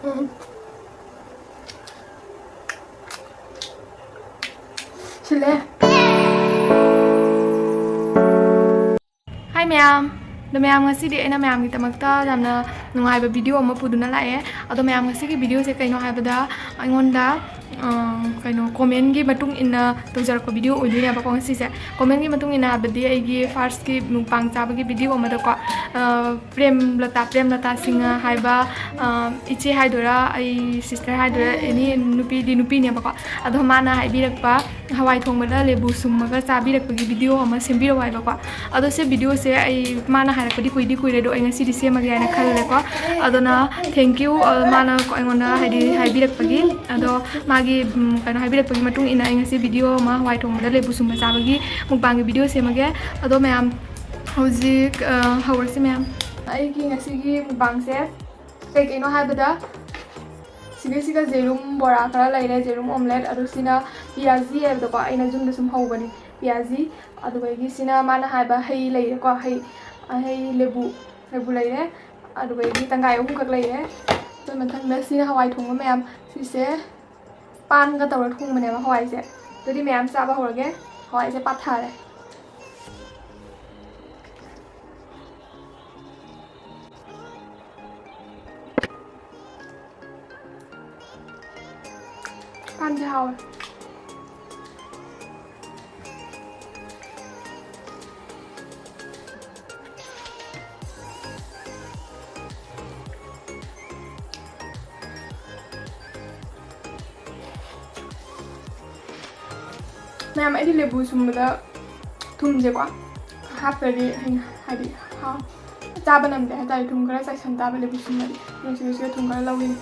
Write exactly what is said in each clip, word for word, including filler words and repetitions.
ꯎꯝ꯫ ꯁꯤꯜꯂꯦ꯫ ꯍꯥꯏ ꯃꯌꯥꯝ꯫ ꯑꯗꯣ ꯃꯌꯥꯝ, ꯉꯁꯤꯗꯤ ꯑꯩꯅ ꯃꯌꯥꯝꯒꯤꯗꯃꯛꯇ ꯌꯥꯝꯅ ꯅꯨꯡꯉꯥꯏꯕ ꯚꯤꯗꯤꯑꯣ ꯑꯃ ꯄꯨꯗꯨꯅ ꯂꯥꯛꯑꯦ꯫ ꯑꯗꯣ ꯃꯌꯥꯝ, ꯉꯁꯤꯒꯤ ꯚꯤꯗꯤꯑꯣꯁꯦ ꯀꯩꯅꯣ ꯍꯥꯏꯕꯗ, ꯑꯩꯉꯣꯟꯗ, ꯑ, ꯀꯩꯅꯣ, ꯀꯣꯃꯦꯟꯒꯤ ꯃꯇꯨꯡ ꯏꯟꯅ ꯇꯧꯖꯔꯛꯄ ꯚꯤꯗꯤꯑꯣ ꯑꯣꯏꯗꯣꯏꯅꯦꯕꯀꯣ ꯉꯁꯤꯁꯦ꯫ ꯀꯣꯃꯦꯟꯒꯤ ꯃꯇꯨꯡ ꯏꯟꯅ ꯍꯥꯏꯕꯗꯤ ꯑꯩꯒꯤ ꯐꯥꯔꯁꯀꯤ ꯃꯨꯛꯕꯥꯡ ꯆꯥꯕꯒꯤ ꯚꯤꯗꯤꯑꯣ ꯑꯃꯗꯀꯣ, ꯑ, ꯄ꯭ꯔꯦꯝꯂꯇꯥ, ꯄ꯭ꯔꯦꯝꯂꯇꯥ ꯁꯤꯡꯍ ꯍꯥꯏꯕ, ꯑ, ꯏꯆꯦ ꯍꯥꯏꯗꯣꯏꯔꯥ, ꯑꯩ ꯁꯤꯁꯇꯔ ꯍꯥꯏꯗꯣꯏꯔꯥ, ꯑꯦꯅꯤ ꯅꯨꯄꯤꯗꯤ ꯅꯨꯄꯤꯅꯦꯕꯀꯣ꯫ ꯑꯗꯣ ꯃꯥꯅ ꯍꯥꯏꯕꯤꯔꯛꯄ ꯍꯋꯥꯏ ꯊꯣꯡꯕꯗ ꯂꯦꯕꯨ ꯁꯨꯝꯃꯒ ꯆꯥꯕꯤꯔꯛꯄꯒꯤ ꯚꯤꯗꯤꯑꯣ ꯑꯃ ꯁꯦꯝꯕꯤꯔꯛꯑꯣ ꯍꯥꯏꯕꯀꯣ꯫ ꯑꯗꯣ ꯁꯤ ꯚꯤꯗꯤꯑꯣꯁꯦ ꯑꯩ, ꯃꯥꯅ ꯍꯥꯏꯔꯛꯄꯗꯤ ꯀꯨꯏꯗꯤ ꯀꯨꯏꯔꯦ, ꯑꯗꯣ ꯑꯩ ꯉꯁꯤꯗꯤ ꯁꯦꯝꯃꯒꯦ ꯍꯥꯏꯅ ꯈꯜꯂꯦꯀꯣ꯫ ꯑꯗꯨꯅ thank you, ꯑ, ꯃꯥꯅ ꯑꯩꯉꯣꯟꯗ ꯍꯥꯏꯗꯤ ꯍꯥꯏꯕꯤꯔꯛꯄꯒꯤ꯫ ꯑꯗꯣ ꯃꯥꯒꯤ, ꯎꯝ, ꯀꯩꯅꯣ ꯍꯥꯏꯕꯤꯔꯛꯄꯒꯤ ꯃꯇꯨꯡ ꯏꯟꯅ ꯑꯩ ꯉꯁꯤ ꯚꯤꯗꯤꯑꯣ ꯑꯃ ꯍꯋꯥꯏ ꯊꯣꯡꯕꯗ ꯂꯦꯕꯨ ꯁꯨꯝꯕ ꯆꯥꯕꯒꯤ ꯃꯨꯛꯕꯥꯡꯒꯤ ꯚꯤꯗꯤꯑꯣ ꯁꯦꯝꯃꯒꯦ꯫ ꯑꯗꯣ ꯃꯌꯥꯝ, ꯍꯧꯖꯤꯛ, ꯑ, ꯍꯧꯔꯁꯤ ꯃꯌꯥꯝ꯫ ꯑꯩꯒꯤ ꯉꯁꯤꯒꯤ ꯃꯨꯛꯕꯥꯡꯁꯦ ꯀꯩꯀꯩꯅꯣ ꯍꯥꯏꯕꯗ, ꯁꯤꯒꯩꯁꯤꯒ ꯖꯦꯔꯨꯝ ꯕꯣꯔꯥ ꯈꯔ ꯂꯩꯔꯦ, ꯖꯦꯔꯨꯝ ꯑꯣꯝꯂꯦꯠ, ꯑꯗꯨ ꯁꯤꯅ ꯄꯤꯌꯥꯖꯤ ꯍꯥꯏꯕꯗꯣꯀꯣ, ꯑꯩꯅ ꯌꯨꯝꯗ ꯁꯨꯝ ꯍꯧꯕꯅꯤ ꯄꯤꯌꯥꯖꯤ꯫ ꯑꯗꯨꯗꯒꯤ ꯁꯤꯅ ꯃꯥꯅ ꯍꯥꯏꯕ ꯍꯩ ꯂꯩꯔꯦꯀꯣ, ꯍꯩ, ꯍꯩ ꯂꯦꯕꯨ, ꯂꯦꯕꯨ ꯂꯩꯔꯦ꯫ ꯑꯗꯨꯗꯒꯤ ꯇꯪꯈꯥꯏ ꯑꯍꯨꯝꯈꯛ ꯂꯩꯔꯦ꯫ ꯑꯗꯨ ꯃꯊꯪꯗ ꯁꯤꯅ ꯍꯋꯥꯏ ꯊꯣꯡꯕ ꯃꯌꯥꯝ, ꯁꯤꯁꯦ ꯄꯥꯟꯒ ꯇꯧꯔ ꯊꯣꯡꯕꯅꯦꯕ ꯍꯋꯥꯏꯁꯦ꯫ ꯑꯗꯨꯗꯤ ꯃꯌꯥꯝ ꯆꯥꯕ ꯍꯧꯔꯒꯦ꯫ ꯍꯋꯥꯏꯁꯦ ꯄꯥꯊꯔꯦ꯫ ꯄꯥꯟꯁꯦ ꯍꯥꯎꯋꯦ꯫ ꯃꯌꯥꯝ, ꯑꯩꯗꯤ ꯂꯦꯕꯨ ꯁꯨꯝꯕꯗ ꯊꯨꯝꯁꯦꯀꯣ ꯍꯥꯞꯇ꯭ꯔꯗꯤ ꯍꯩ-, ꯍꯥꯏꯗꯤ ꯍꯥꯎ-, ꯆꯥꯕ ꯅꯝꯗꯦ ꯍꯥꯏꯇꯥꯔꯦ꯫ ꯊꯨꯝ ꯈꯔ ꯆꯥꯏꯁꯟ ꯇꯥꯕ ꯂꯦꯕꯨ ꯁꯨꯝꯕꯗꯤ꯫ ꯑꯗꯨꯅ ꯁꯤꯗꯩꯁꯤꯗ ꯊꯨꯝ ꯈꯔ ꯂꯧꯏꯅꯦ꯫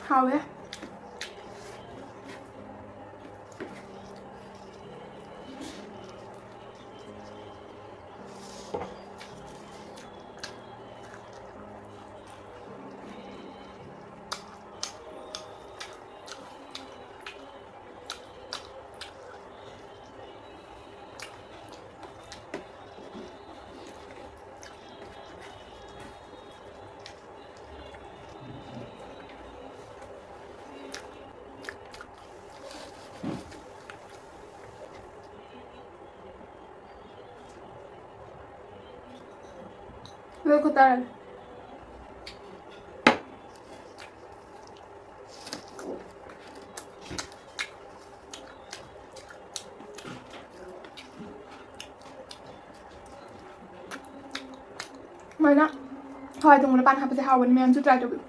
ꯍꯥꯎꯋꯦ꯫ ꯂꯣꯏ ꯈꯨꯇꯥꯔꯦ꯫ ꯁꯨꯃꯥꯏꯅ ꯍꯋꯥꯏ ꯊꯣꯡꯕꯗ ꯄꯥꯟ ꯍꯥꯞꯄꯁꯦ ꯍꯥꯎꯕꯅꯤ, ꯃꯌꯥꯝꯁꯨ try ꯇꯧꯕꯤꯌꯨ꯫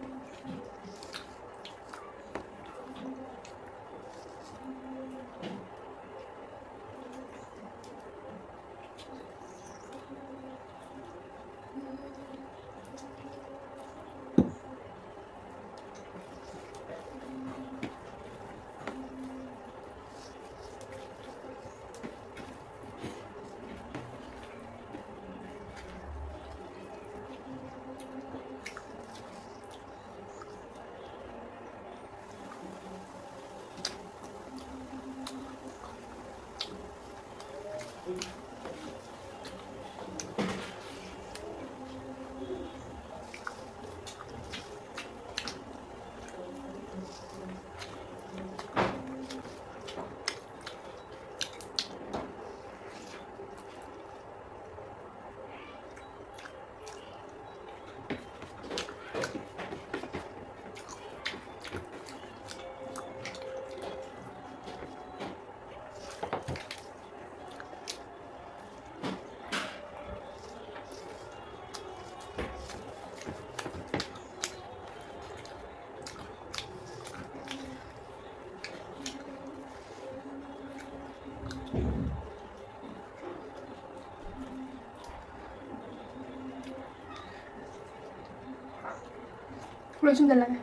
ꯂꯣꯏꯁꯤꯟꯖꯜꯂꯒꯦ꯫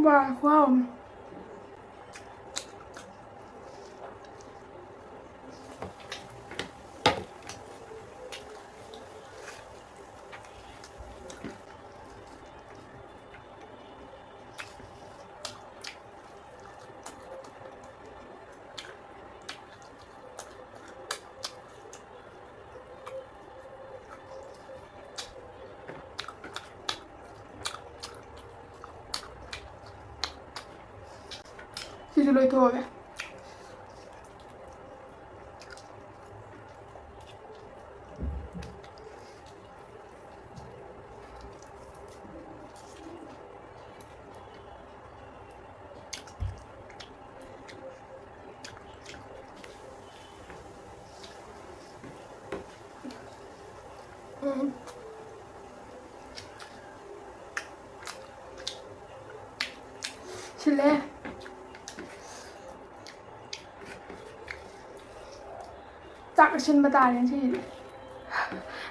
ꯋꯥ, ꯈꯨꯍꯥꯎ ꯑꯃ꯫ ꯁꯤꯁꯨ ꯂꯣꯏꯊꯣꯛꯑꯒꯦ꯫ ꯎꯝ꯫ ꯁꯤꯜꯂꯦ꯫ ꯆꯥꯛ ꯑꯁꯤꯟꯕ ꯇꯥꯔꯦ ꯉꯁꯤꯗꯤ꯫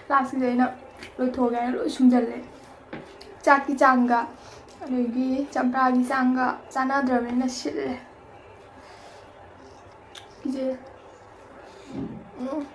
ꯂꯥꯁꯀꯤꯁꯦ ꯑꯩꯅ ꯂꯣꯏꯊꯣꯛꯑꯒꯦ ꯍꯥꯏꯅ ꯂꯣꯏ ꯁꯨꯝꯖꯜꯂꯦ꯫ ꯆꯥꯛꯀꯤ ꯆꯥꯡꯒ ꯑꯗꯒꯤ ꯆꯝꯄ꯭ꯔꯥꯒꯤ ꯆꯥꯡꯒ ꯆꯥꯟꯅꯗ꯭ꯔꯕꯅꯤꯅ ꯁꯤꯜꯂꯦ꯫ ꯁꯤꯁꯦ꯫ ꯎꯝ꯫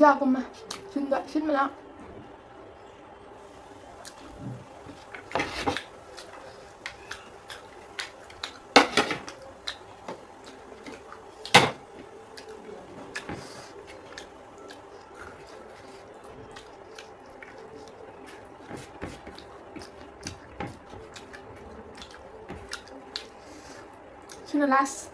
ꯆꯥꯛꯀꯨꯝꯕ ꯁꯤꯟꯕ ꯁꯤꯟꯕꯅ꯫ ꯁꯤꯅ ꯂꯥꯁ꯫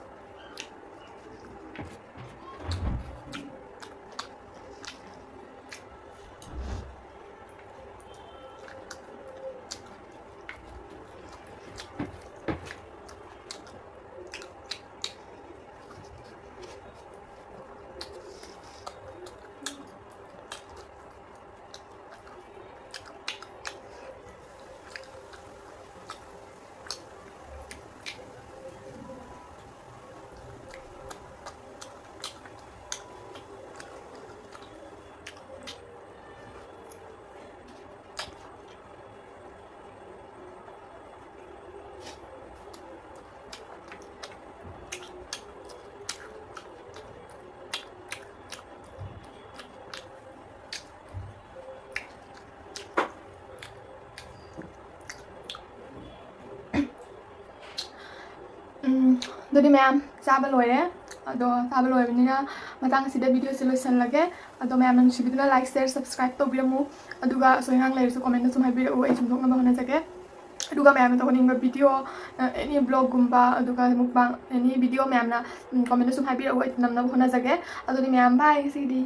ꯎꯝ, ꯑꯗꯨꯗꯤ ꯃꯌꯥꯝ ꯆꯥꯕ ꯂꯣꯏꯔꯦ꯫ ꯑꯗꯣ ꯆꯥꯕ ꯂꯣꯏꯔꯕꯅꯤꯅ ꯃꯇꯥꯡ ꯑꯁꯤꯗ ꯚꯤꯗꯤꯑꯣꯁꯦ ꯂꯣꯏꯁꯤꯜꯂꯒꯦ꯫ ꯑꯗꯣ ꯃꯌꯥꯝꯅ ꯅꯨꯡꯁꯤꯕꯤꯗꯨꯅ like, share, subscribe ꯇꯧꯕꯤꯔꯝꯃꯨ꯫ ꯑꯗꯨꯒ ꯑꯁꯣꯏ ꯑꯉꯥꯡ ꯂꯩꯔꯁꯨ comment ꯁꯨꯝ ꯍꯥꯏꯕꯤꯔꯛꯎ, ꯑꯩ ꯁꯨꯝꯗꯣꯛꯅꯕ ꯍꯣꯠꯅꯖꯒꯦ꯫ ꯑꯗꯨꯒ ꯃꯌꯥꯝꯅ ꯇꯧꯍꯟꯅꯤꯡꯕ ꯚꯤꯗꯤꯑꯣ, ꯑ, any vlogꯒꯨꯝꯕ, ꯑꯗꯨꯒ mukbang, any ꯚꯤꯗꯤꯑꯣ ꯃꯌꯥꯝꯅ, ꯎꯝ, comment ꯁꯨꯝ ꯍꯥꯏꯕꯤꯔꯛꯎ, ꯑꯩ ꯅꯝꯅꯕ ꯍꯣꯠꯅꯖꯒꯦ꯫ ꯑꯗꯨꯗꯤ ꯃꯌꯥꯝ bye ꯉꯁꯤꯒꯤꯗꯤ꯫